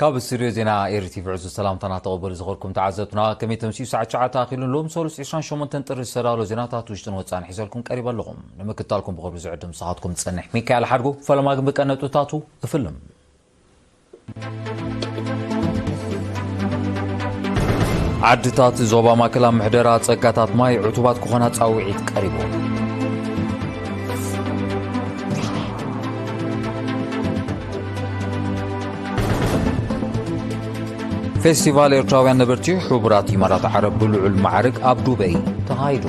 ካብ ስቱድዮ ዜና ኤሪ ቲቪ ዕዙዝ ሰላምታና ተቐበሉ ዝኸርኩም ተዓዘብትና። ከመይ ተምሲኡ ሰዓት ትሽዓተ ኣኺሉ ሎም ሰሉስ ዕስራን ሸሞንተን ጥሪ ዝተዳሎ ዜናታት ውሽጥን ወጻእን ሒዘልኩም ቀሪበ ኣለኹም። ንምክታልኩም ብኽብሪ ዝዕድም ንስኻትኩም ዝጸንሕ ሚካኤል ሓድጉ። ፈለማ ግን ብቀነጥብታቱ እፍልም። ዓድታት ዞባ ማእከል ኣብ ምሕደራ ጸጋታት ማይ ዕቱባት ክኾና ጻውዒት ቀሪቡ። ፌስቲቫል ኤርትራውያን ነበርቲ ሕቡራት ኢማራት ዓረብ ብልዑል ማዕርግ ኣብ ዱበይ ተኻይዱ።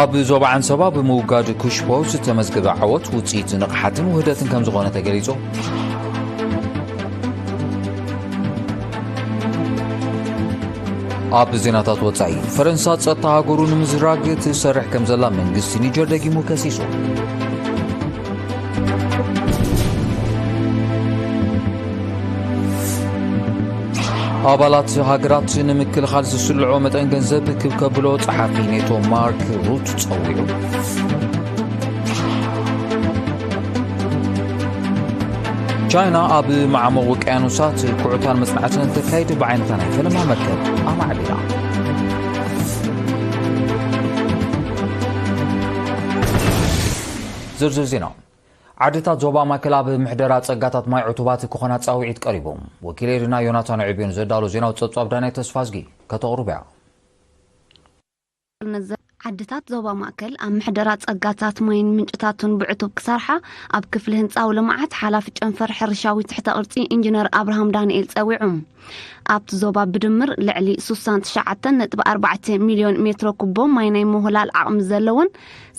ኣብ ዞባ ዓንሰባ ብምውጋድ ኩሽፖ ዝተመዝገበ ዓወት ውጽኢት ንቕሓትን ውህደትን ከም ዝኾነ ተገሊጹ። ኣብ ዜናታት ወጻኢ፣ ፈረንሳ ጸጥታ ሃገሩ ንምዝራግ ትሰርሕ ከም ዘላ መንግስቲ ኒጀር ደጊሙ ከሲሱ። ኣባላት ሃገራት ንምክልኻል ዝስልዖ መጠን ገንዘብ ክብ ከብሎ ጸሓፊ ኔቶ ማርክ ሩት ጸዊዑ። ቻይና ኣብ መዓሙቕ ውቅያኖሳት ኩዕታን መጽናዕትን ተካይድ ብዓይነታ ናይ ፈለማ መርከብ ኣማዕቢላ። ዝርዝር ዜና። ዓድታት ዞባ ማእከል ኣብ ምሕደራ ጸጋታት ማይ ዕቱባት ክኾና ጻውዒት ቀሪቡ። ወኪል ኤሪና ዮናታን ዕብዮን ዘዳሎ ዜናዊ ጸብጻብ ዳናይ ተስፋዝጊ ከተቕርቡ እያ። ዓድታት ዞባ ማእከል ኣብ ምሕደራ ጸጋታት ማይን ምንጭታቱን ብዕቱብ ክሰርሓ ኣብ ክፍሊ ህንጻዊ ልምዓት ሓላፊ ጨንፈር ሕርሻዊ ትሕተ ቅርጺ ኢንጂነር ኣብርሃም ዳንኤል ጸዊዑ። ኣብቲ ዞባ ብድምር ልዕሊ ስሳን ትሽዓተን ነጥቢ ኣርባዕተ ሚልዮን ሜትሮ ኩቦ ማይ ናይ ምውህላል ዓቕሚ ዘለዎን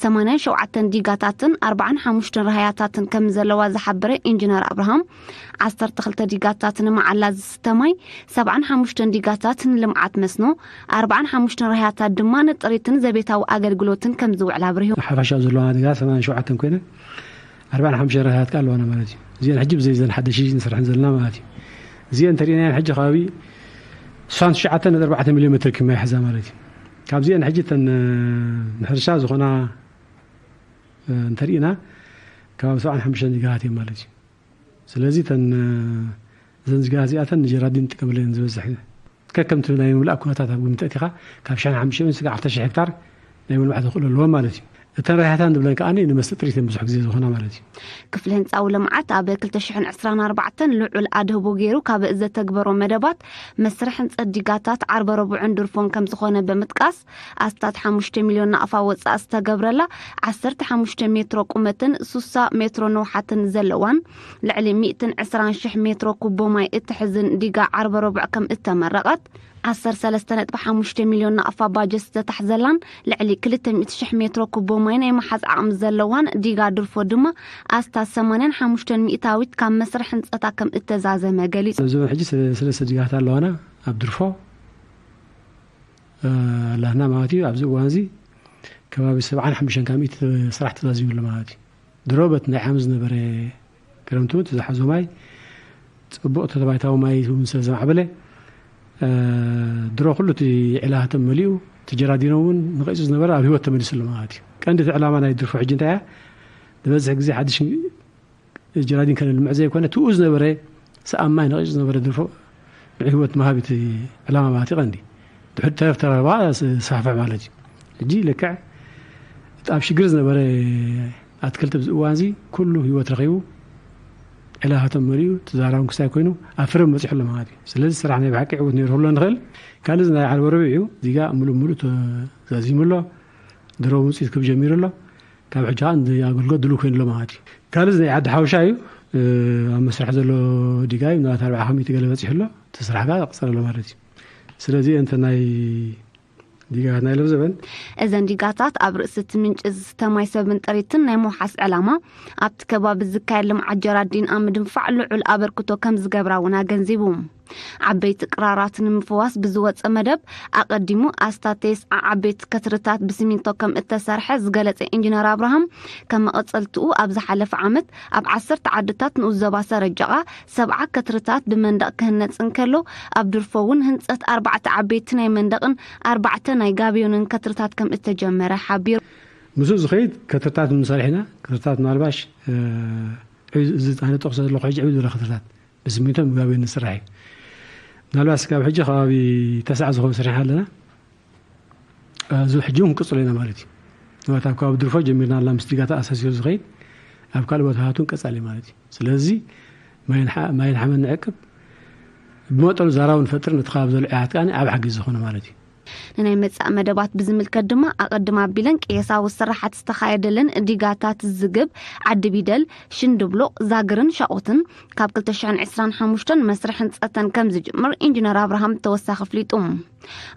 ሰማንያን ሸውዓተን ዲጋታትን ኣርባዓን ሓሙሽተን ራህያታትን ከም ዘለዋ ዝሓበረ ኢንጂነር ኣብርሃም፣ ዓሰርተ ክልተ ዲጋታት ንመዓላ ዝስተ ማይ፣ ሰብዓን ሓሙሽተን ዲጋታት ንልምዓት መስኖ፣ ኣርባዓን ሓሙሽተን ራህያታት ድማ ንጥሪትን ዘቤታዊ ኣገልግሎትን ከም ዝውዕል ኣብሪሁ። ሓፈሻ ዘለዋ ዲጋ ሰማንያን ሸውዓተን ኮይነ ኣርባዓን ሓሙሽተን ራህያት ከኣ ኣለዋና ማለት እዩ። እዚአን ሕጂ ብዘይ ዘን ሓደሽ ንሰርሐን ዘለና ማለት እዩ። እዚአን እንተሪእናየን ሕጂ ከባቢ ስሳን ትሽዓተን ነጥቢ ኣርባዕተ ሚልዮን ሜትር ኪብ ማይ ይሕዛ ማለት እዩ። ካብዚአን ሕጂ እተን፣ እ፣ ንሕርሻ ዝኾና፣ እ፣ እንተሪእና ከባቢ ሰብዓን ሓሙሽተን ዲጋታት እዮም ማለት እዩ። ስለዚ እተን፣ እ፣ እዘን ዚጋ እዚኣተን ንጀራዲን ንጥቀመለን ዝበዝሕ። ከከምቲ ናይ ምምላእ ኩነታት ኣብ ግምት ኣእቲኻ ካብ ሽሕን ሓሙሽተ ሚእትን ስጋዕ ክልተ ሽሕ ሄክታር ናይ ምልማዕ ተኽእሎ ኣለዎ ማለት እዩ። እተን ራህያታን ንብለን ከኣ ንመስተ ጥሪት እየን ብዙሕ ግዜ ዝኾና ማለት እዩ። ክፍሊ ህንጻዊ ልምዓት ኣብ ክልተ ሽሕን ዕስራን ኣርባዕተን ልዑል ኣድህቦ ገይሩ ካብ ዘተግበሮ መደባት መስርሕ ህንጸት ዲጋታት ዓርበ ረቡዕን ድርፎን ከም ዝኾነ ብምጥቃስ፣ ኣስታት ሓሙሽተ ሚልዮን ናቕፋ ወጻኢ ዝተገብረላ ዓሰርተ ሓሙሽተ ሜትሮ ቁመትን ስሳ ሜትሮ ንውሓትን ዘለዋን ልዕሊ ሚእትን ዕስራን ሽሕ ሜትሮ ኩቦ ማይ እትሕዝን ዲጋ ዓርበ ረቡዕ ከም እተመረቐት፣ ዓሰርተ ሰለስተ ነጥቢ ሓሙሽተ ሚልዮን ናቕፋ ባጀት ዝተታሕዘላን ልዕሊ ክልተ ሚእቲ ሽሕ ሜትሮ ኩቦ ማይ ናይ ምሓዝ ዓቕሚ ዘለዋን ዲጋ ድርፎ ድማ ኣስታት ሰማንያን ሓሙሽተን ሚእታዊት ካብ መስርሕ ህንጸታ ከም እተዛዘመ ገሊጹ። ኣብዚ እውን ሕጂ ሰለ-፣ ሰለስተ ዲጋታት ኣለዋና ኣብ ድርፎ፣ እ፣ ኣላትና ማለት እዩ። ኣብዚ እዋን እዚ ከባቢ ሰብዓን ሓሙሽተን ካብ ሚእቲ ስራሕ ተዛዚሙ ኣሎ ማለት እዩ። ድሮ በቲ ናይ ዓመት ዝነበረ ክረምቲ እውን እቲ ዝሓዞ ማይ ጽቡቕ ተባይታዊ ማይ እውን ስለ ዘማዕበለ፣ እ፣ ድሮ ኩሉ እቲ ዕላሃቶም መሊኡ፣ እቲ ጀራዲኖም እውን ንቐይጹ ዝነበረ ኣብ ህይወት ተመሊሱ ኣሎ ማለት እዩ። ቀንዲ እቲ ዕላማ ናይ ድርፎ ሕጂ እንታይ እያ? ዝበዝሕ ግዜ ሓድሽ ጀራዲን ከነልምዕ ዘይኮነ፣ ትኡ ዝነበረ ሰኣን ማይ ነቒጹ ዝነበረ ድርፎ ንዕህይወት ምሃብ እቲ ዕላማ ማለት እዩ ቀንዲ። ድሕሪ ተረፍ ተረባ ስ-፣ ስፋሕፍሕ ማለት እዩ። ሕጂ ልክዕ እቲ ኣብ ሽግር ዝነበረ ኣትክልቲ ኣብዚ እዋን እዚ ኩሉ ህይወት ረኺቡ፣ ዕላሃቶም መሊኡ፣ ተዛራቢ ክስታይ ኮይኑ ኣብ ፍረ በጺሑ ኣሎ ማለት እዩ። ስለዚ ስራሕ ናይ ብሓቂ ዕዉት ነይሩ ክብሎ ንኽእል። ካልእ እዚ ናይ ዓርበ ረቡዕ እዩ። እዚጋ ምሉእ ምሉእ ተዛዚሙ ኣሎ። ድሮ ውፅኢት ክብ ጀሚሩ ኣሎ። ካብ ሕጂ ከዓ ንኣገልግሎት ድሉው ኮይኑ ኣሎ ማለት እዩ። ካልእ እዚ ናይ ዓዲ ሓውሻ እዩ። እ፣ ኣብ መስርሕ ዘሎ ዲጋ እዩ። ምናልባት ኣርብዓ ከሚእቲ ገለ በፂሑ ኣሎ። እቲ ስራሕ ከዓ ይቕፅል ኣሎ ማለት እዩ። ስለዚ እንተ ናይ ዲጋታት ናይ ለብዘበን እዘን ዲጋታት ኣብ ርእሲ እቲ ምንጪ ዝስተ ማይ ሰብን ጥሪትን ናይ ምውሓስ ዕላማ ኣብቲ ከባቢ ዝካየድ ልምዓት ጀራዲን ኣብ ምድንፋዕ ልዑል ኣበርክቶ ከም ዝገብራ እውን ኣገንዚቡ። ዓበይቲ ቅራራት ንምፍዋስ ብዝወጸ መደብ፣ ኣቐዲሙ ኣስታት ተስዓ ዓበይቲ ከትርታት ብሲሚንቶ ከም እተሰርሐ ዝገለጸ ኢንጂነር ኣብርሃም፣ ከም መቐጸልትኡ ኣብ ዝሓለፈ ዓመት ኣብ ዓሰርተ ዓድታት ንኡስ ዞባ ሰረጀቓ ሰብዓ ከትርታት ብመንደቕ ክህነጽ እንከሎ፣ ኣብ ድርፎ እውን ህንጸት ኣርባዕተ ዓበይቲ ናይ መንደቕን ኣርባዕተ ናይ ጋብዮንን ከትርታት ከም እተጀመረ ሓቢሩ። ምስኡ ዝኸይድ ከትርታት ንሰርሕ ኢና። ከትርታት ምናልባሽ እዚ ኣነ ጠቕሶ ዘለኹ ሕጂ ዕብይ ዝበለ ከትርታት ብስሚንቶ ምግባብ ንስራሕ እዩ። ምናልባሽ ካብ ሕጂ ከባቢ ተስዓ ዝኾኑ ሰሪሕና ኣለና። እዚ ሕጂ እውን ክንቅፅሎ ኢና ማለት እዩ። ንባት ኣብ ከባቢ ድርፎ ጀሚርና ኣላ ምስ ዲጋታ ኣሳሲሩ ዝኸይድ ኣብ ካልእ ቦታታት እውን ቀፃሊ ማለት እዩ። ስለዚ ማይን ሓመን ንዕቅብ ብመጠኑ ዛራዊ ንፈጥር ነቲ ከባቢ ዘሎ ዕያት ከዓ ኣብ ሓጊዝ ዝኾነ ማለት እዩ። ንናይ መጻእ መደባት ብዝምልከት ድማ ኣቐድም ኣቢለን ቅየሳዊ ስራሓት ዝተኻየደለን ዲጋታት ዝግብ፣ ዓዲ ቢደል፣ ሽንድብሉቕ፣ ዛግርን ሻቑትን ካብ ክልተ ሽሕን ዕስራን ሓሙሽተን መስርሕ ህንጸተን ከም ዝጅምር ኢንጂነር ኣብርሃም ተወሳኺ ኣፍሊጡ።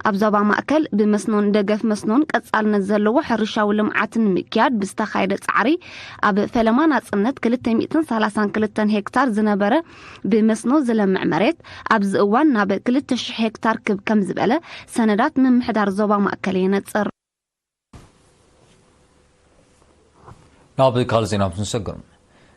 ኣብ ዞባ ማእከል ብመስኖን ደገፍ መስኖን ቀጻልነት ዘለዎ ሕርሻዊ ልምዓት ንምክያድ ብዝተኻየደ ጻዕሪ ኣብ ፈለማ ናጽነት ክልተ ሚእትን ሰላሳን ክልተን ሄክታር ዝነበረ ብመስኖ ዝለምዕ መሬት ኣብዚ እዋን ናብ ክልተ ሽሕ ሄክታር ክብ ከም ዝበለ ሰነዳት ምምሕዳር ዞባ ማእከል የነጽር። ናብ ካልእ ዜና ክንሰግር።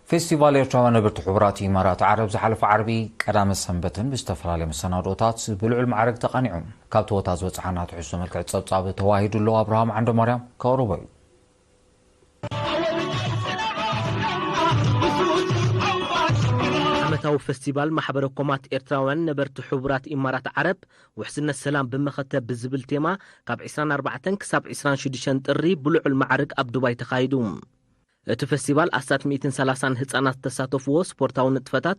ፌስቲቫል ኤርትራውያን ነበርቲ ሕቡራት ኢማራት ዓረብ ዝሓለፈ ዓርቢ፣ ቀዳመ ሰንበትን ብዝተፈላለየ መሰናድኦታት ብልዑል ማዕረግ ተቓኒዑ። ካብቲ ቦታ ዝበጽሓና ትሕዝቶ መልክዕ ጸብጻብ ተዋሂዱ ኣሎ። ኣብርሃም ዓንደማርያም ከቕርቦ እዩ። ዓመታዊ ፈስቲቫል ማሕበረ ኮማት ኤርትራውያን ነበርቲ ሕቡራት ኢማራት ዓረብ ውሕስነት ሰላም ብመኸተ ብዝብል ቴማ ካብ ዕስራን ኣርባዕተን ክሳብ ዕስራን ሽዱሽተን ጥሪ ብልዑል ማዕርግ ኣብ ዱባይ ተኻይዱ። እቲ ፈስቲቫል ኣስታት ሚእትን ሰላሳን ህጻናት ዝተሳተፍዎ ስፖርታዊ ንጥፈታት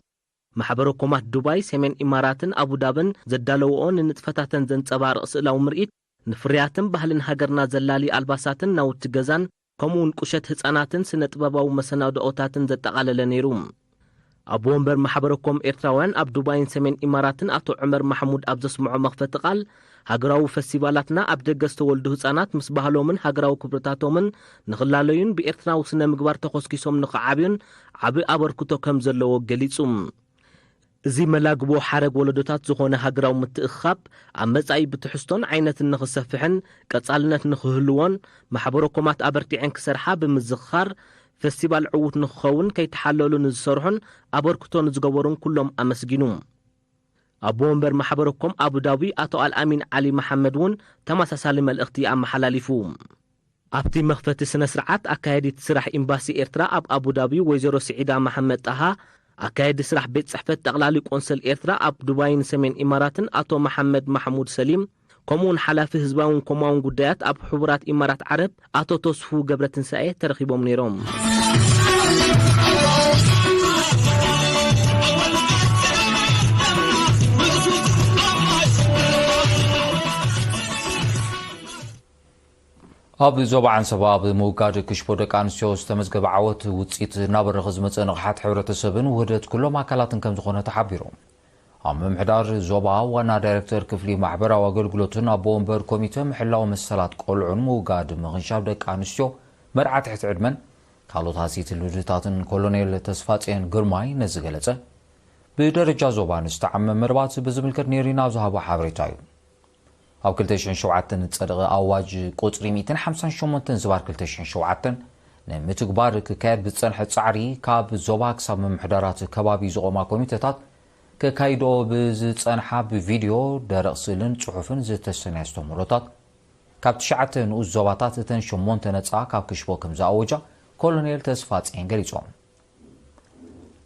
ማሕበረ ኮማት ዱባይ፣ ሰሜን ኢማራትን ኣቡዳብን ዘዳለውኦ ንንጥፈታተን ዘንጸባርቕ ስእላዊ ምርኢት፣ ንፍርያትን ባህልን ሃገርና ዘላሊ ኣልባሳትን ናውቲ ገዛን ከምኡውን ቁሸት ህጻናትን ስነ ጥበባዊ መሰናድኦታትን ዘጠቓለለ ነይሩ። ኣቦ ወንበር ማሕበረ ኮም ኤርትራውያን ኣብ ዱባይን ሰሜን ኢማራትን ኣቶ ዑመር ማሕሙድ ኣብ ዘስምዖ መኽፈቲ ቃል፣ ሃገራዊ ፈስቲቫላትና ኣብ ደገ ዝተወልዱ ህጻናት ምስ ባህሎምን ሃገራዊ ክብርታቶምን ንኽላለዩን ብኤርትራዊ ስነ ምግባር ተኾስኪሶም ንኽዓብዩን ዓቢ ኣበርክቶ ከም ዘለዎ ገሊጹ። እዚ መላግቦ ሓረግ ወለዶታት ዝኾነ ሃገራዊ ምትእኽኻብ ኣብ መጻኢ ብትሕዝቶን ዓይነትን ንኽሰፍሕን ቀጻልነት ንኽህልዎን ማሕበረ ኮማት ኣበርቲዐን ክሰርሓ ብምዝኽኻር፣ ፈስቲቫል ዕዉት ንኽኸውን ከይተሓለሉ ንዝሰርሑን ኣበርክቶ ንዝገበሩን ኩሎም ኣመስጊኑ። ኣቦ ወንበር ማሕበረ ኮም ኣቡዳቢ ኣቶ ኣልኣሚን ዓሊ መሓመድ እውን ተመሳሳሊ መልእኽቲ ኣመሓላሊፉ። ኣብቲ መኽፈቲ ስነ ስርዓት ኣካየዲት ስራሕ ኤምባሲ ኤርትራ ኣብ ኣቡዳቢ ወይዘሮ ስዒዳ መሓመድ ጣሃ፣ ኣካየዲ ስራሕ ቤት ጽሕፈት ጠቕላሊ ቆንሰል ኤርትራ ኣብ ዱባይን ሰሜን ኢማራትን ኣቶ መሓመድ ማሕሙድ ሰሊም፣ ከምኡውን ሓላፊ ህዝባውን ኮማውን ጉዳያት ኣብ ሕቡራት ኢማራት ዓረብ ኣቶ ተስፉ ገብረትንሳኤ ተረኺቦም ነይሮም። ኣብ ዞባ ዓንሰባ ኣብ ምውጋድ ክሽፎ ደቂ ኣንስትዮ ዝተመዝገበ ዓወት ውፅኢት እናበረኸ ዝመፀ ንቕሓት ሕብረተሰብን ውህደት ኩሎም ኣካላትን ከም ዝኾነ ተሓቢሩ። ኣብ ምምሕዳር ዞባ ዋና ዳይሬክተር ክፍሊ ማሕበራዊ ኣገልግሎትን ኣቦ ወንበር ኮሚተ ምሕላው መሰላት ቆልዑን ምውጋድ ምኽንሻብ ደቂ ኣንስትዮ መርዓ ትሕቲ ዕድመን ካልኦት ሃሲትን ልድታትን ኮሎኔል ተስፋጽዮን ግርማይ ነዚ ገለጸ። ብደረጃ ዞባ ንዝተዓመ መርባት ብዝምልከት ኔሪና ዝሃቦ ሓበሬታ እዩ። ኣብ ክልተ ሽሕን ሸውዓተን ዝጸደቐ ኣዋጅ ቁጽሪ ሚእትን ሓምሳን ሸሞንተን ዝባር ክልተ ሽሕን ሸውዓተን ንምትግባር ክካየድ ብዝጸንሐ ጻዕሪ ካብ ዞባ ክሳብ ምምሕዳራት ከባቢ ዝቖማ ኮሚተታት ከካይድኦ ብዝጸንሓ ብቪድዮ፣ ደረቕ ስእልን ጽሑፍን ዝተሰነያ ኣስተምህሮታት ካብ ትሽዓተ ንኡስ ዞባታት እተን ሸሞንተ ነጻ ካብ ክሽፎ ከም ዝኣወጃ ኮሎኔል ተስፋጽዮን ገሊጾም።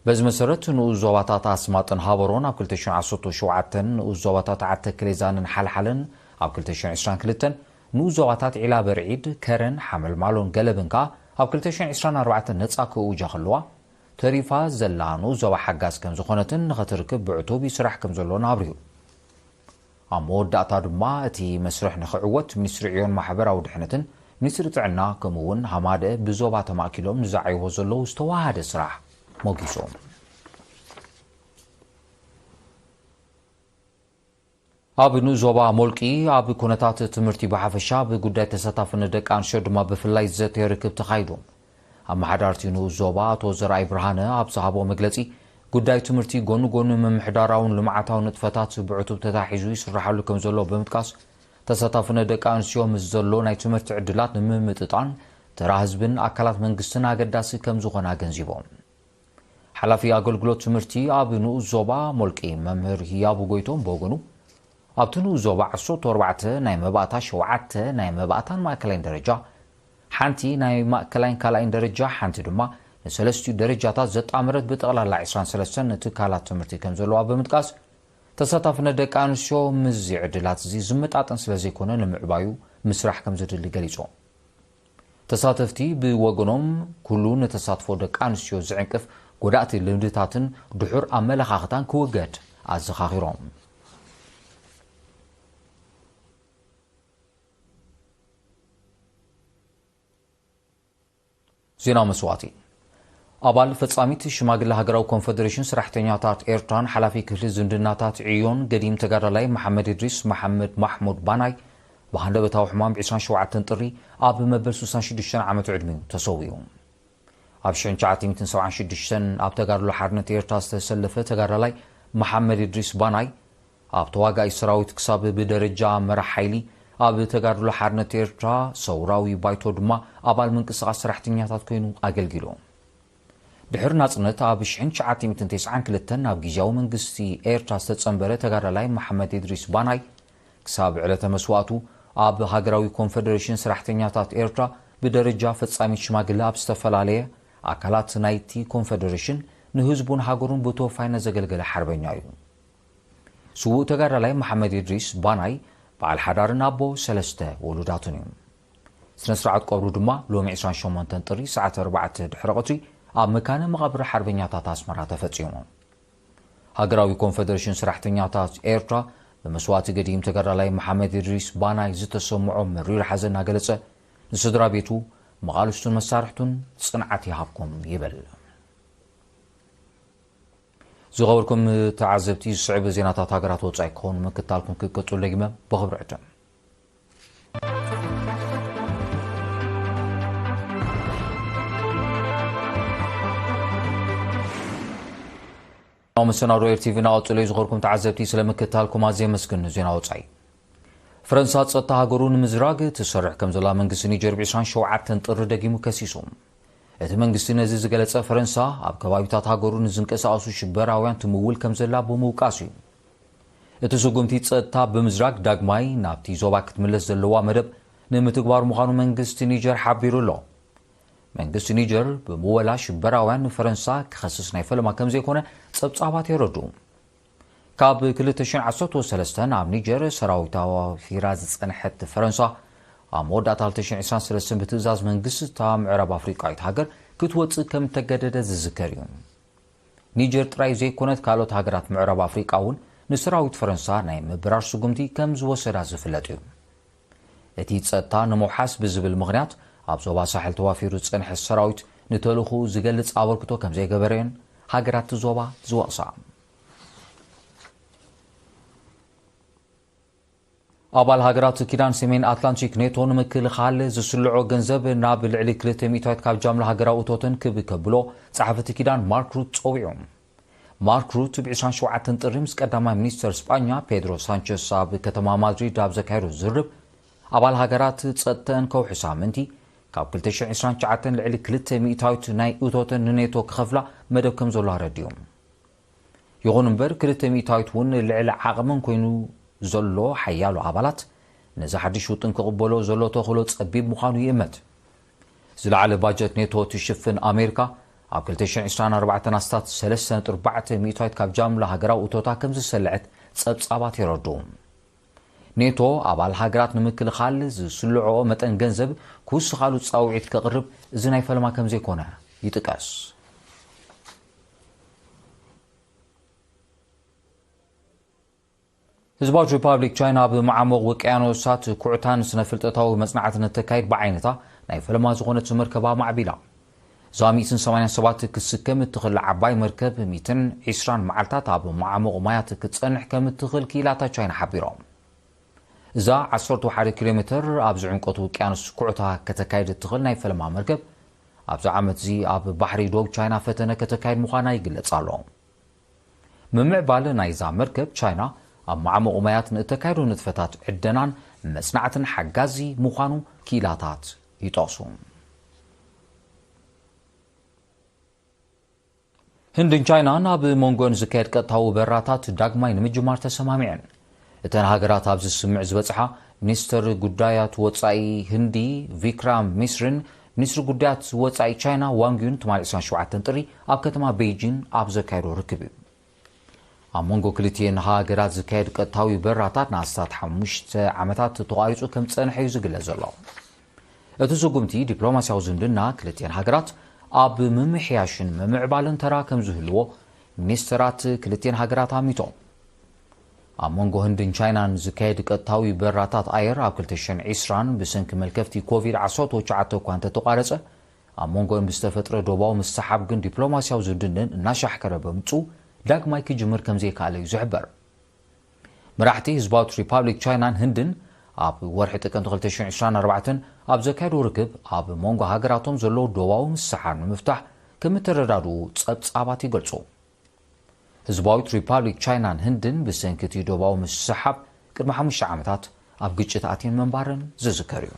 በዚ መሰረት ንኡስ ዞባታት ኣስማጥን ሃበሮን ኣብ ክልተ ሽሕን ዓሰርተ ሸውዓተን፣ ንኡስ ዞባታት ዓተ ክሌዛንን ሓልሓልን ኣብ ክልተ ሽሕን ዕስራን ክልተን፣ ንኡስ ዞባታት ዒላ በርዒድ፣ ከረን፣ ሓመልማሎን ገለብን ከኣ ኣብ ክልተ ሽሕን ዕስራን ኣርባዕተን ነጻ ክእውጃ ከለዋ፣ ተሪፋ ዘላ ንኡስ ዞባ ሓጋዝ ከም ዝኾነትን ንኸትርክብ ብዕቱብ ይስራሕ ከም ዘሎን ኣብሪሁ። ኣብ መወዳእታ ድማ እቲ መስርሕ ንኽዕወት ሚኒስትሪ ዕዮን ማሕበራዊ ድሕነትን ሚኒስትሪ ጥዕና ከምኡ እውን ሃማደአ ብዞባ ተማእኪሎም ንዘዓይዎ ዘለዉ ዝተዋሃደ ስራሕ ሞጊሶም። ኣብ ንኡስ ዞባ ሞልቂ ኣብ ኩነታት ትምህርቲ ብሓፈሻ ብጉዳይ ተሳታፍነት ደቂ ኣንስትዮ ድማ ብፍላይ ዘተ ርክብ ተኻይዱ። ኣመሓዳርቲ ንኡስ ዞባ ኣቶ ዘርኣይ ብርሃነ ኣብ ዝሃቦ መግለጺ፣ ጉዳይ ትምህርቲ ጎኒ ጎኒ ምምሕዳራውን ልምዓታውን ንጥፈታት ብዕቱብ ተታሒዙ ይስርሓሉ ከም ዘሎ ብምጥቃስ፣ ተሳታፍነት ደቂ ኣንስትዮ ምስ ዘሎ ናይ ትምህርቲ ዕድላት ንምምጥጣን ተራ ህዝብን ኣካላት መንግስትን ኣገዳሲ ከም ዝኾነ ኣገንዚቦም። ሓላፊ ኣገልግሎት ትምህርቲ ኣብ ንኡስ ዞባ ሞልቂ መምህር ህያቡ ጎይቶም ብወገኑ፣ ኣብቲ ንኡስ ዞባ ዓሰርተ ኣርባዕተ ናይ መባእታ፣ ሸውዓተ ናይ መባእታን ማእከላይን ደረጃ፣ ሓንቲ ናይ ማእከላይን ካልኣይን ደረጃ፣ ሓንቲ ድማ ንሰለስቲኡ ደረጃታት ዘጣመረት ብጠቕላላ ዕስራን ሰለስተን ትካላት ትምህርቲ ከም ዘለዋ ብምጥቃስ፣ ተሳታፍነት ደቂ ኣንስትዮ ምስዚ ዕድላት እዚ ዝመጣጠን ስለ ዘይኮነ፣ ንምዕባዩ ምስራሕ ከም ዘድሊ ገሊጾም። ተሳተፍቲ ብወገኖም፣ ኩሉ ንተሳትፎ ደቂ ኣንስትዮ ዝዕንቅፍ ጎዳእቲ ልምድታትን ድሑር ኣመለኻኽታን ክውገድ ኣዘኻኺሮም። ዜና መስዋእቲ። ኣባል ፈጻሚት ሽማግለ ሃገራዊ ኮንፈደሬሽን ሰራሕተኛታት ኤርትራን ሓላፊ ክፍሊ ዝምድናታት ዕዮን ገዲም ተጋዳላይ መሓመድ እድሪስ መሓመድ ማሕሙድ ባናይ ብሃንደበታዊ ሕማም ብ ዕስራን ሸውዓተን ጥሪ ኣብ መበል ስሳን ሽዱሽተን ዓመት ዕድሚኡ ተሰዊኡ። ኣብ ሽሕን ትሽዓተ ሚእትን ሰብዓን ሽዱሽተን ኣብ ተጋድሎ ሓርነት ኤርትራ ዝተሰለፈ ተጋዳላይ መሓመድ እድሪስ ባናይ፣ ኣብ ተዋጋኢ ሰራዊት ክሳብ ብደረጃ መራሕ ሓይሊ፣ ኣብ ተጋድሎ ሓርነት ኤርትራ ሰውራዊ ባይቶ ድማ ኣባል ምንቅስቓስ ሰራሕተኛታት ኮይኑ ኣገልጊሉ። ድሕሪ ናጽነት ኣብ ሽሕን ትሽዓተ ሚእትን ተስዓን ክልተን ናብ ግዝያዊ መንግስቲ ኤርትራ ዝተጸንበረ ተጋዳላይ መሓመድ እድሪስ ባናይ፣ ክሳብ ዕለተ መስዋእቱ ኣብ ሃገራዊ ኮንፈደሬሽን ሰራሕተኛታት ኤርትራ ብደረጃ ፈጻሚት ሽማግለ ኣብ ዝተፈላለየ ኣካላት ናይቲ ኮንፈደሬሽን ንህዝቡን ሃገሩን ብተወፋይነት ዘገልገለ ሓርበኛ እዩ። ስዉእ ተጋዳላይ መሓመድ እድሪስ ባናይ በዓል ሓዳርን ኣቦ ሰለስተ ውሉዳትን እዩ። ስነ ስርዓት ቀብሩ ድማ ሎሚ ዕስራን ሸሞንተን ጥሪ ሰዓት ኣርባዕተ ድሕሪ ቀትሪ ኣብ መካነ መቓብር ሓርበኛታት ኣስመራ ተፈጺሙ። ሃገራዊ ኮንፈደሬሽን ሰራሕተኛታት ኤርትራ ብመስዋእቲ ገዲም ተጋዳላይ መሓመድ እድሪስ ባናይ ዝተሰምዖ መሪር ሓዘን እናገለጸ፣ ንስድራ ቤቱ፣ መቓልስቱን መሳርሕቱን ጽንዓት ይሃብኩም ይብል። ዝኸበርኩም ተዓዘብቲ፣ ዝስዕብ ዜናታት ሃገራት ወጻኢ ክኸውን ምክታልኩም ክቅጽሉ ደጊመ ብኽብሪ ዕድም። መሰናዶ ኤር ቲቪ እናቐጸሉ እዩ። ዝኸበርኩም ተዓዘብቲ፣ ስለ ምክታልኩም ኣዝየ የመስግን። ዜና ወጻኢ። ፈረንሳ ጸጥታ ሃገሩ ንምዝራግ ትሰርሕ ከም ዘላ መንግስቲ ኒጀር ብ ዕስራን ሸውዓተን ጥሪ ደጊሙ ከሲሱ። እቲ መንግስቲ ነዚ ዝገለጸ፣ ፈረንሳ ኣብ ከባቢታት ሃገሩ ንዝንቀሳቐሱ ሽበራውያን ትምውል ከም ዘላ ብምውቃስ እዩ። እቲ ስጉምቲ ጸጥታ ብምዝራግ ዳግማይ ናብቲ ዞባ ክትምለስ ዘለዋ መደብ ንምትግባር ምዃኑ መንግስቲ ኒጀር ሓቢሩ ኣሎ። መንግስቲ ኒጀር ብምወላ ሽበራውያን ንፈረንሳ ክኸስስ ናይ ፈለማ ከም ዘይኮነ ጸብጻባት የረድኡ። ካብ ክልተ ሽሕን ዓሰርተ ሰለስተን ኣብ ኒጀር ሰራዊት ኣዋፊራ ዝጸንሐት ፈረንሳ፣ ኣብ መወዳእታ ክልተ ሽሕን ዕስራን ሰለስተን ብትእዛዝ መንግስቲ እታ ምዕራብ ኣፍሪቃዊት ሃገር ክትወጽእ ከም እተገደደ ዝዝከር እዩ። ኒጀር ጥራይ ዘይኮነት፣ ካልኦት ሃገራት ምዕራብ ኣፍሪቃ እውን ንሰራዊት ፈረንሳ ናይ ምብራር ስጉምቲ ከም ዝወሰዳ ዝፍለጥ እዩ። እቲ ጸጥታ ንምውሓስ ብዝብል ምኽንያት ኣብ ዞባ ሳሕል ተዋፊሩ ዝጸንሐ ሰራዊት ንተልእኾኡ ዝገልጽ ኣበርክቶ ከም ዘይገበረ'የን ሃገራት እቲ ዞባ ዝወቕሳ። ኣባል ሃገራት ኪዳን ሰሜን ኣትላንቲክ ኔቶ ንምክልኻል ዝስልዖ ገንዘብ ናብ ልዕሊ ክልተ ሚእታዊት ካብ ጃምላ ሃገራዊ እቶተን ክብ ከብሎ ጸሓፊ እቲ ኪዳን ማርክ ሩት ጸዊዑ። ማርክ ሩት ብ ዕስራን ሸውዓተን ጥሪ ምስ ቀዳማይ ሚኒስተር ስጳኛ ፔድሮ ሳንቸስ ኣብ ከተማ ማድሪድ ኣብ ዘካየዶ ዝርርብ፣ ኣባል ሃገራት ጸጥተን ከውሕሳ ምእንቲ ካብ ክልተ ሽሕን ዕስራን ትሽዓተን ልዕሊ ክልተ ሚእታዊት ናይ እቶተን ንኔቶ ክኸፍላ መደብ ከም ዘሎ ኣረዲኡ። ይኹን እምበር፣ ክልተ ሚእታዊት እውን ልዕሊ ዓቕመን ኮይኑ ዘሎ ሓያሎ ኣባላት ነዚ ሓድሽ ውጥን ክቕበሎ ዘሎ ተኽእሎ ጸቢብ ምዃኑ ይእመት። ዝለዓለ ባጀት ኔቶ እትሽፍን ኣሜሪካ፣ ኣብ ክልተ ሽሕን ዕስራን ኣርባዕተን ኣስታት ሰለስተ ነጥቢ ኣርባዕተ ሚእታዊት ካብ ጃምላ ሃገራዊ እቶታ ከም ዝሰልዐት ጸብጻባት የረድኡ። ኔቶ ኣባል ሃገራት ንምክልኻል ዝስልዕኦ መጠን ገንዘብ ክውስኻሉ ጻውዒት ከቕርብ እዚ ናይ ፈለማ ከም ዘይኮነ ይጥቀስ። ህዝባዊት ሪፓብሊክ ቻይና ኣብ መዓሙቕ ውቅያኖሳት ኩዕታን ስነ-ፍልጠታዊ መጽናዕትን እተካይድ ብዓይነታ ናይ ፈለማ ዝኾነት መርከብ ኣማዕቢላ። እዛ ሚእትን ሰማንያን ሰባት ክትስከም እትኽእል ዓባይ መርከብ፣ ሚእትን ዕስራን መዓልታት ኣብ መዓሙቕ ማያት ክትጸንሕ ከም እትኽእል ክኢላታት ቻይና ሓቢሮም። እዛ ዓሰርተ ሓደ ኪሎ ሜተር ኣብ ዝዕምቆት ውቅያኖስ ኩዕታ ከተካይድ እትኽእል ናይ ፈለማ መርከብ፣ ኣብዚ ዓመት እዚ ኣብ ባሕሪ ዶብ ቻይና ፈተነ ከተካይድ ምዃና ይግለጽ ኣሎ። ምምዕባል ናይዛ መርከብ፣ ቻይና ኣብ መዓሙቕ ማያት ንእተካይዶ ንጥፈታት ዕደናን መጽናዕትን ሓጋዚ ምዃኑ ክኢላታት ይጠቕሱ። ህንድን ቻይናን ኣብ መንጎን ዝካየድ ቀጥታዊ በራታት ዳግማይ ንምጅማር ተሰማሚዐን። እተን ሃገራት ኣብዚ ስምምዕ ዝበጽሓ፣ ሚኒስትር ጉዳያት ወጻኢ ህንዲ ቪክራም ሚስሪን ሚኒስትሪ ጉዳያት ወጻኢ ቻይና ዋንግ ዩን ትማሊ ዕስራን ሸውዓተን ጥሪ ኣብ ከተማ ቤይጂን ኣብ ዘካየዶ ርክብ እዩ። ኣብ መንጎ ክልቲኤን ሃገራት ዝካየድ ቀጥታዊ በራታት ንኣስታት ሓሙሽተ ዓመታት ተቋሪጹ ከም ዝጸንሐ እዩ ዝግለጽ ዘሎ። እቲ ስጉምቲ ዲፕሎማስያዊ ዝምድና ክልቲኤን ሃገራት ኣብ ምምሕያሽን ምምዕባልን ተራ ከም ዝህልዎ ሚኒስተራት ክልቲኤን ሃገራት ኣሚቶም። ኣብ መንጎ ህንድን ቻይናን ዝካየድ ቀጥታዊ በራታት ኣየር ኣብ ክልተ ሽሕን ዕስራን ብሰንኪ መልከፍቲ ኮቪድ ዓሰርተ ትሽዓተ እኳ እንተተቋረጸ፣ ኣብ መንጎኦም ብዝተፈጥረ ዶባዊ ምስሓብ ግን ዲፕሎማስያዊ ዝምድነን እናሻሕከረ ብምጹ ዳግማይ ክጅምር ከም ዘይከኣለ እዩ ዝሕበር። መራሕቲ ህዝባዊት ሪፓብሊክ ቻይናን ህንድን ኣብ ወርሒ ጥቅምቲ ክልተ ሽሕን ዕስራን ኣርባዕተን ኣብ ዘካየዱ ርክብ ኣብ መንጎ ሃገራቶም ዘሎ ዶባዊ ምስሓብ ንምፍታሕ ከም እተረዳድኡ ጸብጻባት ይገልጹ። ህዝባዊት ሪፓብሊክ ቻይናን ህንድን ብሰንኪ እቲ ዶባዊ ምስሓብ ቅድሚ ሓሙሽተ ዓመታት ኣብ ግጭት ኣትየን ምንባረን ዝዝከር እዩ።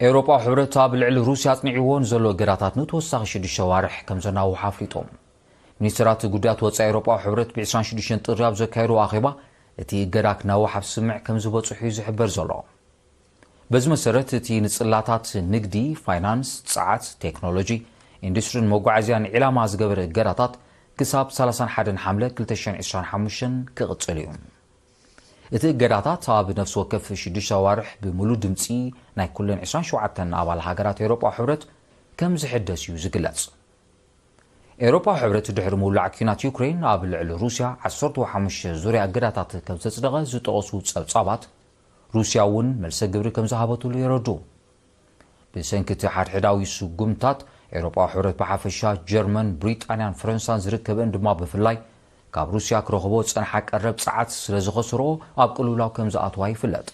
ኤውሮጳዊ ሕብረት ኣብ ልዕሊ ሩስያ ኣጽኒዕዎ ንዘሎ እገዳታት ንተወሳኺ ሽዱሽተ ኣዋርሕ ከም ዘናውሖ ኣፍሊጡ። ሚኒስትራት ጉዳያት ወጻኢ ኤውሮጳዊ ሕብረት ብ ዕስራን ሽዱሽተን ጥሪ ኣብ ዘካየድዎ ኣኼባ እቲ እገዳ ክናዋሕ ኣብ ስምምዕ ከም ዝበጽሑ እዩ ዝሕበር ዘሎ። በዚ መሰረት እቲ ንጽላታት ንግዲ፣ ፋይናንስ፣ ጸዓት፣ ቴክኖሎጂ፣ ኢንዱስትሪን መጓዓዝያን ዒላማ ዝገበረ እገዳታት ክሳብ ሰላሳን ሓደን ሓምለ ክልተ ሽሕን ዕስራን ሓሙሽተን ክቕጽል እዩ። እቲ እገዳታት ኣብ ነፍሲ ወከፍ ሽዱሽተ ኣዋርሕ ብምሉእ ድምጺ ናይ ኩለን ዕስራን ሸውዓተን ኣባል ሃገራት ኤውሮጳ ሕብረት ከም ዝሕደስ እዩ ዝግለጽ። ኤውሮጳ ሕብረት ድሕሪ ምውላዕ ኲናት ዩክሬን ኣብ ልዕሊ ሩስያ ዓሰርተ ሓሙሽተ ዙርያ እገዳታት ከም ዘጽደቐ ዝጠቐሱ ጸብጻባት፣ ሩስያ እውን መልሰ ግብሪ ከም ዝሃበትሉ የረድኡ። ብሰንኪ እቲ ሓድሕዳዊ ስጉምታት፣ ኤውሮጳዊ ሕብረት ብሓፈሻ፣ ጀርመን፣ ብሪጣንያን ፈረንሳን ዝርከበን ድማ ብፍላይ፣ ካብ ሩስያ ክረኽቦ ዝጸንሓ ቀረብ ጸዓት ስለ ዝኸስርኦ፣ ኣብ ቅልውላው ከም ዝኣትዋ ይፍለጥ።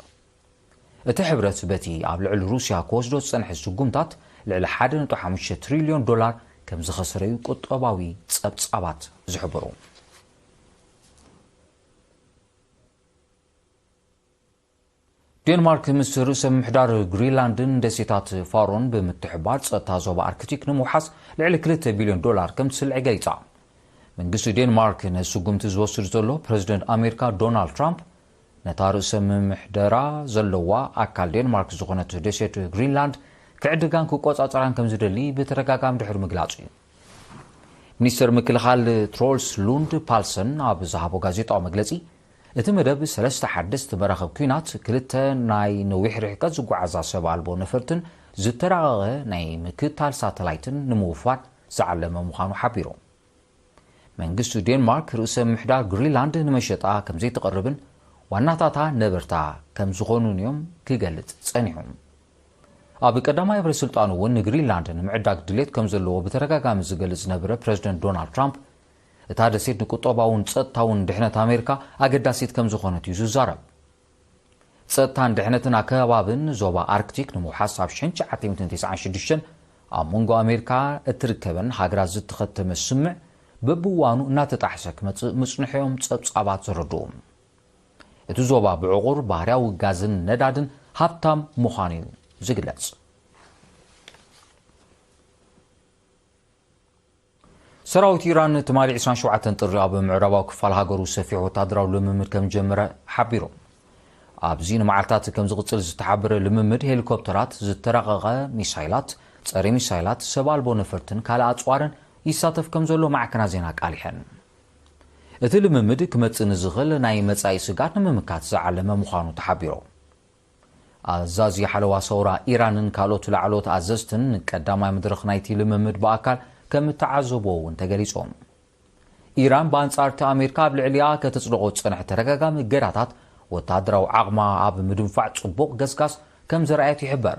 እቲ ሕብረት በቲ ኣብ ልዕሊ ሩስያ ክወስዶ ዝጸንሐ ስጉምታት፣ ልዕሊ ሓደ ነጥቢ ሓሙሽተ ትሪልዮን ዶላር ከም ዝኸሰረ እዩ ቁጠባዊ ጸብጻባት ዝሕብሩ። ዴንማርክ ምስ ርእሰ ምምሕዳር ግሪንላንድን ደሴታት ፋሮን ብምትሕብባር ጸጥታ ዞባ ኣርክቲክ ንምውሓስ ልዕሊ ክልተ ቢልዮን ዶላር ከም ትስልዒ ገሊጻ። መንግስቲ ዴንማርክ ነዚ ስጉምቲ ዝወስድ ዘሎ ፕረዚደንት ኣሜሪካ ዶናልድ ትራምፕ ነታ ርእሰ ምምሕደራ ዘለዋ ኣካል ዴንማርክ ዝኾነት ደሴት ግሪንላንድ ክዕድጋን ክቆጻጸራን ከም ዝደሊ ብተደጋጋሚ ድሕሪ ምግላጹ እዩ። ሚኒስተር ምክልኻል ትሮልስ ሉንድ ፓልሰን ኣብ ዝሃቦ ጋዜጣዊ መግለጺ፣ እቲ መደብ ሰለስተ ሓደስቲ መራኽብ ኲናት፣ ክልተ ናይ ነዊሕ ርሕቀት ዝጓዓዛ ሰብ ኣልቦ ነፈርትን ዝተራቐቐ ናይ ምክትታል ሳተላይትን ንምውፋር ዝዓለመ ምዃኑ ሓቢሩ። መንግስቲ ዴንማርክ ርእሰ ምምሕዳር ግሪንላንድ ንመሸጣ ከም ዘይትቐርብን ዋናታታ ነበርታ ከም ዝኾኑን እዮም ክገልጽ ጸኒሑ። ኣብ ቀዳማይ እብረ ስልጣኑ እውን ንግሪንላንድ ንምዕዳግ ድሌት ከም ዘለዎ ብተደጋጋሚ ዝገልጽ ዝነበረ ፕረዚደንት ዶናልድ ትራምፕ፣ እታ ደሴት ንቁጠባውን ጸጥታውን ድሕነት ኣሜሪካ ኣገዳሲት ከም ዝኾነት እዩ ዝዛረብ። ጸጥታን ድሕነትን ኣከባብን ዞባ ኣርክቲክ ንምውሓስ ኣብ ሽሕን ትሽዓተ ሚእትን ተስዓን ሽዱሽተን ኣብ መንጎ ኣሜሪካ እትርከበን ሃገራት ዝተኸተመ ስምምዕ በብእዋኑ እናተጣሕሰ ክመጽእ ምጽንሑ እዮም ጸብጻባት ዘረድኡ። እቲ ዞባ ብዕቑር ባህርያዊ ጋዝን ነዳድን ሃብታም ምዃኑ እዩ ዝግለጽ። ሰራዊት ኢራን ትማሊ ዕስራን ሸውዓተን ጥሪ ኣብ ምዕራባዊ ክፋል ሃገሩ ሰፊሕ ወታደራዊ ልምምድ ከም ዝጀመረ ሓቢሩ። ኣብዚ ንመዓልታት ከም ዝቕጽል ዝተሓበረ ልምምድ ሄሊኮፕተራት፣ ዝተራቐቐ ሚሳይላት፣ ጸረ ሚሳይላት፣ ሰብ ኣልቦ ነፈርትን ካልእ ኣጽዋርን ይሳተፍ ከም ዘሎ ማዕከናት ዜና ኣቃሊሐን። እቲ ልምምድ ክመጽእ ንዝኽእል ናይ መጻኢ ስግኣት ንምምካት ዝዓለመ ምዃኑ ተሓቢሩ። ኣዛዚ ሓለዋ ሰውራ ኢራንን ካልኦት ላዕለዎት ኣዘዝትን ቀዳማይ መድረኽ ናይቲ ልምምድ ብኣካል ከም እተዓዘብዎ እውን ተገሊጾም። ኢራን ብኣንጻር እቲ ኣሜሪካ ኣብ ልዕሊኣ ከተጽድቖ ዝጸንሐ ተደጋጋሚ እገዳታት፣ ወተሃደራዊ ዓቕማ ኣብ ምድንፋዕ ጽቡቕ ገስጋስ ከም ዘርኣየት ይሕበር።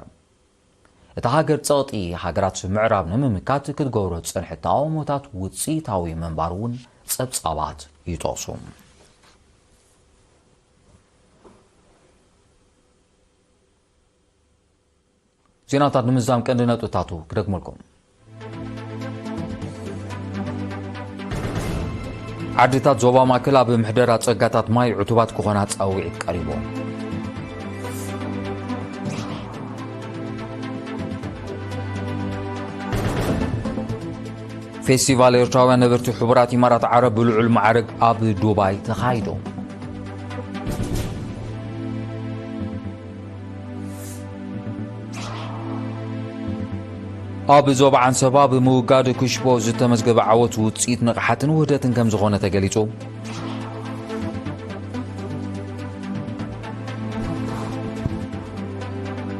እታ ሃገር ጸቕጢ ሃገራት ምዕራብ ንምምካት ክትገብሮ ዝጸንሐት ተቓውሞታት ውጽኢታዊ ምንባሩ እውን ጸብጻባት ይጠቕሱ። ዜናታት ንምዝዛም ቀንዲ ነጥብታቱ ክደግመልኩም። ዓድታት ዞባ ማእከል ኣብ ምሕደራ ጸጋታት ማይ ዕቱባት ክኾና ጻውዒት ቀሪቡ። ፌስቲቫል ኤርትራውያን ነበርቲ ሕቡራት ኢማራት ዓረብ ብልዑል ማዕረግ ኣብ ዱባይ ተኻይዶ። ኣብ ዞባ ዓንሰባ ብምውጋድ ኩሽቦ ዝተመዝገበ ዓወት ውፅኢት ንቕሓትን ውህደትን ከም ዝኾነ ተገሊጹ።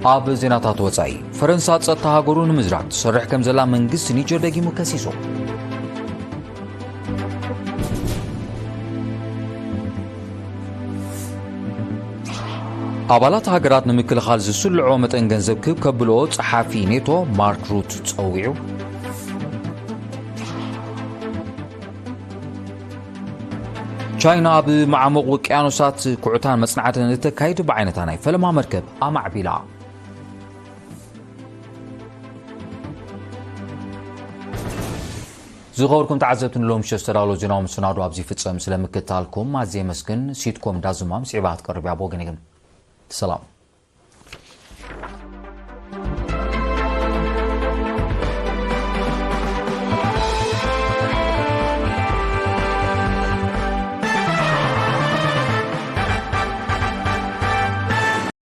ኣብ ዜናታት ወጻኢ፣ ፈረንሳ ጸጥታ ሃገሩ ንምዝራግ ትሰርሕ ከም ዘላ መንግስቲ ኒጀር ደጊሙ ከሲሱ። ኣባላት ሃገራት ንምክልኻል ዝስልዖ መጠን ገንዘብ ክብ ከብልኦ ጸሓፊ ኔቶ ማርክ ሩት ጸዊዑ። ቻይና ኣብ መዓሙቕ ውቅያኖሳት ኩዕታን መጽናዕትን እተካይድ ብዓይነታ ናይ ፈለማ መርከብ ኣማዕቢላ። ዝኸበርኩም ተዓዘብቲ፣ ንሎምሸ ዝተዳለወ ዜናዊ መሰናዶ ኣብዚ ይፍጸም። ስለ ምክትታልኩም ኣዝየ የመስግን። ሲትኮም ዳዙማም ስዒባ ክትቀርብ እያ። ብወገነይ ግን ሰላም።